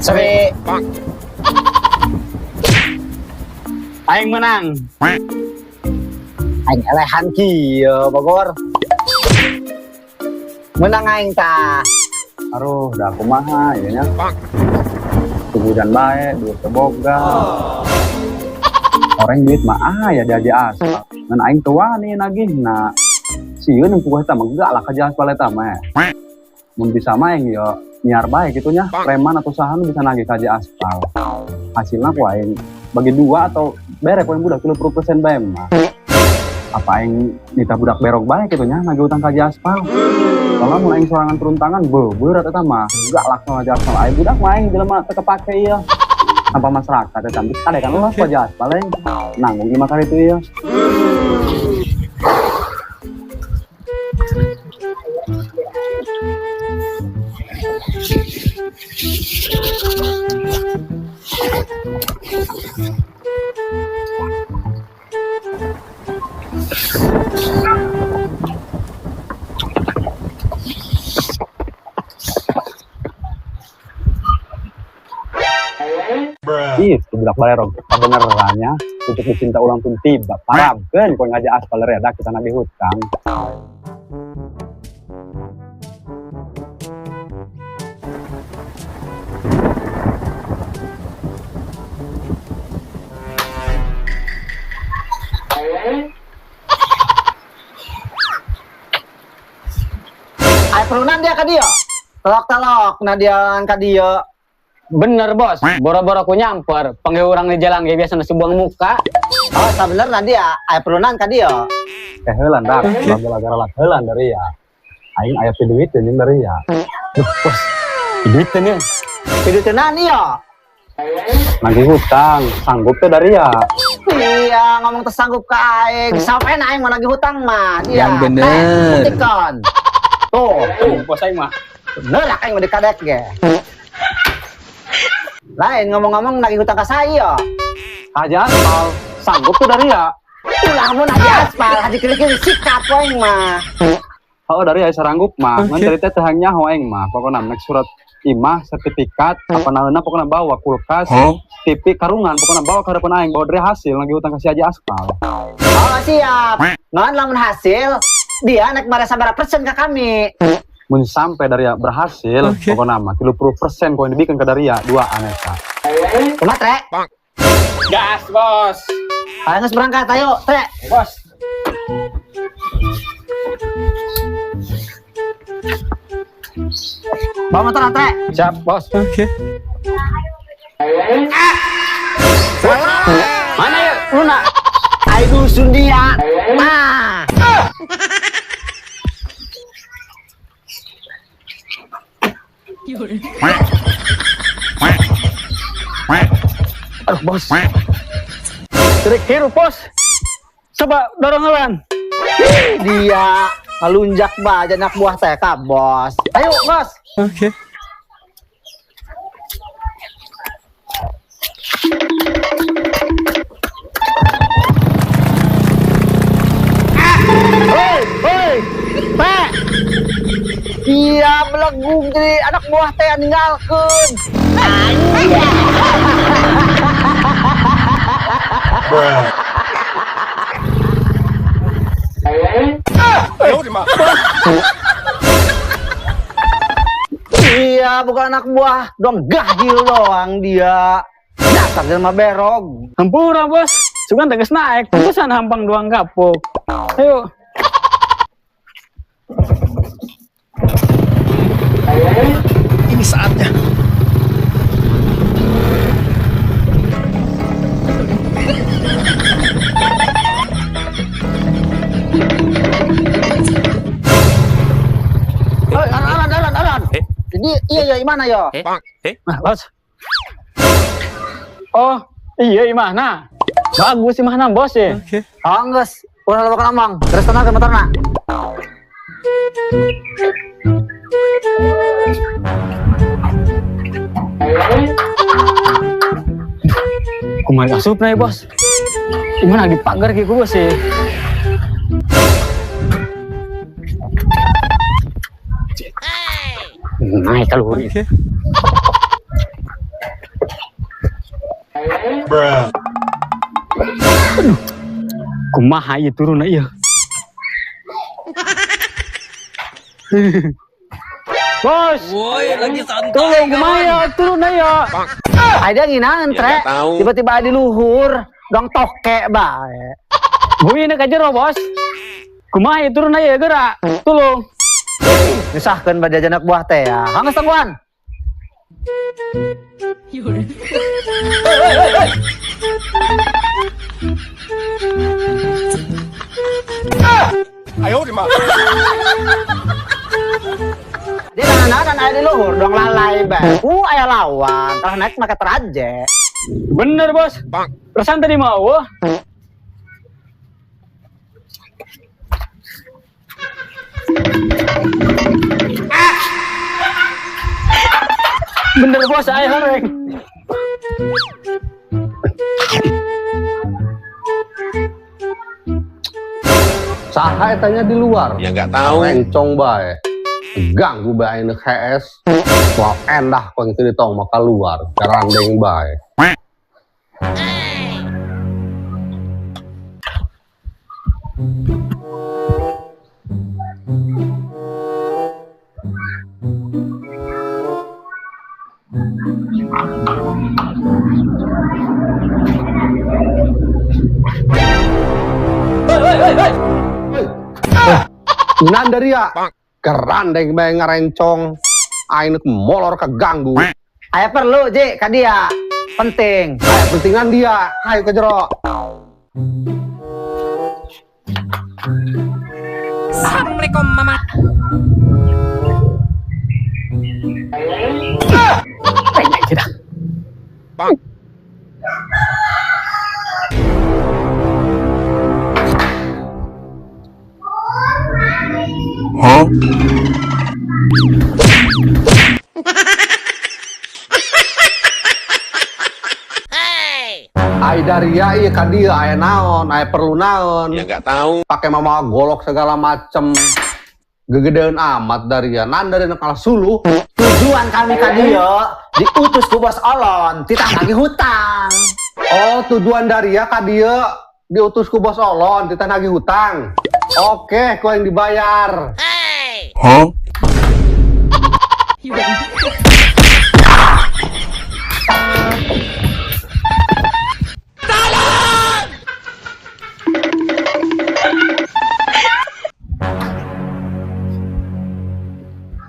Seri. Aing menang. Aing elehan kieu Bogor. Menang aing tah. Aduh, dah kumaha ieu nya. Tugudan bae, duit teu boga. Orang duit mah ah ya di aspal. Ngan aing teu wani nagihna. Sieun yang puguh eta mah galak ka aspal eta mah. Mun bisa mah aing yo nyiar bae kitu nya, preman atau saha nu bisa nagih ka aspal. Hasilna ku aing bagi dua atau bere ku aing budak 30% bae mah. Apa aing nitah budak berok bae kitu nya nagih utang ka aspal. Soalnya mun aing sorangan turun tangan, beuh, berat eta mah. Galak sama aspal. Aing budak mah aing jelema teu kepake ieu. Tanpa masyarakat eta geus kade kan ulah ku aspal aing. Nanggung lima kali itu ieu. Ih, itu budak balerog kebenarannya untuk dicinta ulang pun tiba. Parabkeun kowe ngajak aspal reda kita nagih hutang. Ayo perlunan dia ka dieu. Telok-telok na dia ka dieu. Bener bos, boro-boro ku nyamper. Panggil orang di jalan ge biasa nasi buang muka. Oh, sabenerna dia aya perlunan ka dieu. Eh heulan dak, gara-gara heulan dari ya. Aing aya duit jeung dari ya. Duh, bos. Duit teh nih. Piduteunaan ieu. Nagih hutang, sanggup teh dari ya. Iya, ngomong tersanggup ke aing. Sampai aing mau nagih hutang mah. Iya. Yang bener. Teh, buktikan. Tuh, Tuh, bos aing mah. bener aing mau dikadek ge. Lain ngomong-ngomong nagih hutang ka saya. Haji aspal, sanggup tuh dari ya. Ulah mun haji aspal, haji kiri-kiri sikat aing mah. Oh dari ya saranggup mah, ngan dari teh teu hayang nyaho aing mah. Pokona nek surat imah, sertifikat, apa naeuna pokona bawa kulkas, TV karungan, pokona bawa ke hadapan aing, bawa dari hasil nagih hutang ka si Haji Aspal. Oh, siap. Ngan lamun hasil, dia nek bare sabaraha persen ke kami. Mun sampai dari berhasil, pokona mah 30% koin dibikin ke Daria, dua aneka. Kumaha, Tre? Gas, bos. Ayo geus berangkat, ayo, Tre. Bos. Bawa motor, Tre. Siap, bos. Oke. Mana ya, Luna? Ayo dusun dia. Nah. Aduh, bos. Tarik hirup, bos. Coba dorong helan. Dia ngelunjak baja anak buah teh ka, bos. Ayo, bos. Oke. Hei, hei. Teh. Iya, belegung jadi anak buah teh ninggalkeun. Iya, bukan anak buah, dong gahil doang dia. Dasar jelema berog. Hampura, bos. Sugan tegas naik, terusan hampang doang kapok. Ayo. Ini saatnya. Hei, aran, aran, aran. Jadi iya ya mana ya? Nah, bos. Oh, iya imahna. Bagus imahna, bos ya. Oke. Oh, geus. Ulah loba ngomong. Terus tenang ke motorna. Kumaha asupna ya, bos? Gimana di pagar gitu, bos ya? Naik kalau Oke. Aduh. Kumaha ieu turunna ieu. Bos. Woi, lagi santai. Tolong kumaha ya turunna ya. Ada nginaeun Ya, tre. nggak tahu. Tiba-tiba di luhur, dong tokek bae. Bui ka jero, Bos. Kumaha ieu turunna ya geura. Tolong. Nyusahkeun bade anak buah teh ya. Hanggeus tangguhan. Dia nahan-nahan aya di luhur dong lalai bae. Aya lawan. Kalau naik make teraje. Bener, Bos. Perasaan tadi mau. Wah. Bener, Bos, aya horeng. Saha etanya di luar. Ya nggak tahu. Rencong bae. Ganggu bae nek HS. Wah, endah kau itu ditong maka luar. Garandeng bae. Nan dari ya. Gerandeng bae ngarencong. Aing nek molor keganggu. Aya perlu, Ji, ka dia. Penting. Aya pentingan dia. Ayo ke jero. Assalamualaikum, Mama. Naik tidak. Ai daria ieu ka dieu aya naon, aya perlu naon. Ya nggak tahu. Pakai mama golok segala macem. Gegedeun amat daria. Nan dari nek kalah suluh. Tujuan kami ka dieu diutus ku Bos Olon, titah nagih hutang. Oh, tujuan daria ka dieu diutus ku Bos Olon, titah nagih hutang. Oke, ku yang dibayar.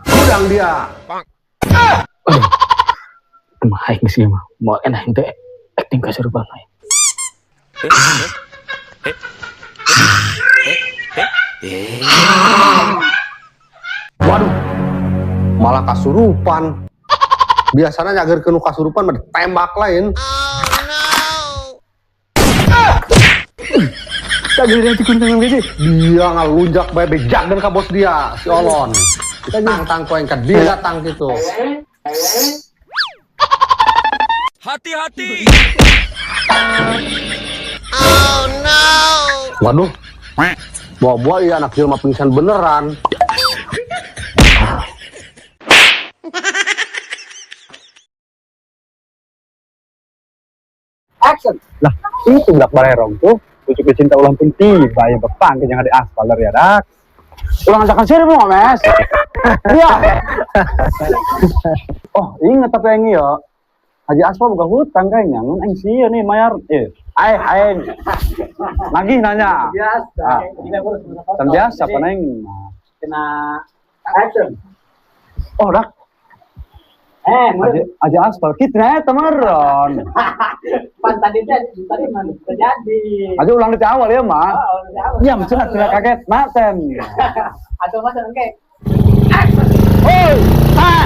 Gudang dia. Kumaha geus ieu mah. Moal enak henteu acting kasurupan aing. Waduh, malah kasurupan. Biasanya nyagerkeun nu kasurupan mah ditembak lain. Kagak ada tikun tangan geus. Dia ngalunjak bae bejakeun ka bos dia, si Olon. Tang-tang koeng ka dia datang gitu. Hati-hati. Waduh. Bawa-bawa iya anak jelma pingsan beneran. Action. Lah, itu budak balerong tuh. Pucuk cinta ulang pun tiba ya bepang yang ada aspal dari adak. Ulang ajakan sirip lu, Mes. Iya. Oh, inget tapi yang iyo. Haji Aspal buka hutang kayaknya. Ngan aing sieun nih mayar. Aing. Nagih nanya. Biasa. Ah. Kan biasa apa neng? Kena action. Oh, dak. Haji Aspal kita temeron. Pan tadi tadi mana terjadi. Haji ulang dari awal ya, Mak. Iya, maksudnya sudah kaget, maten. Atau masa oke. Action. Oi, ah.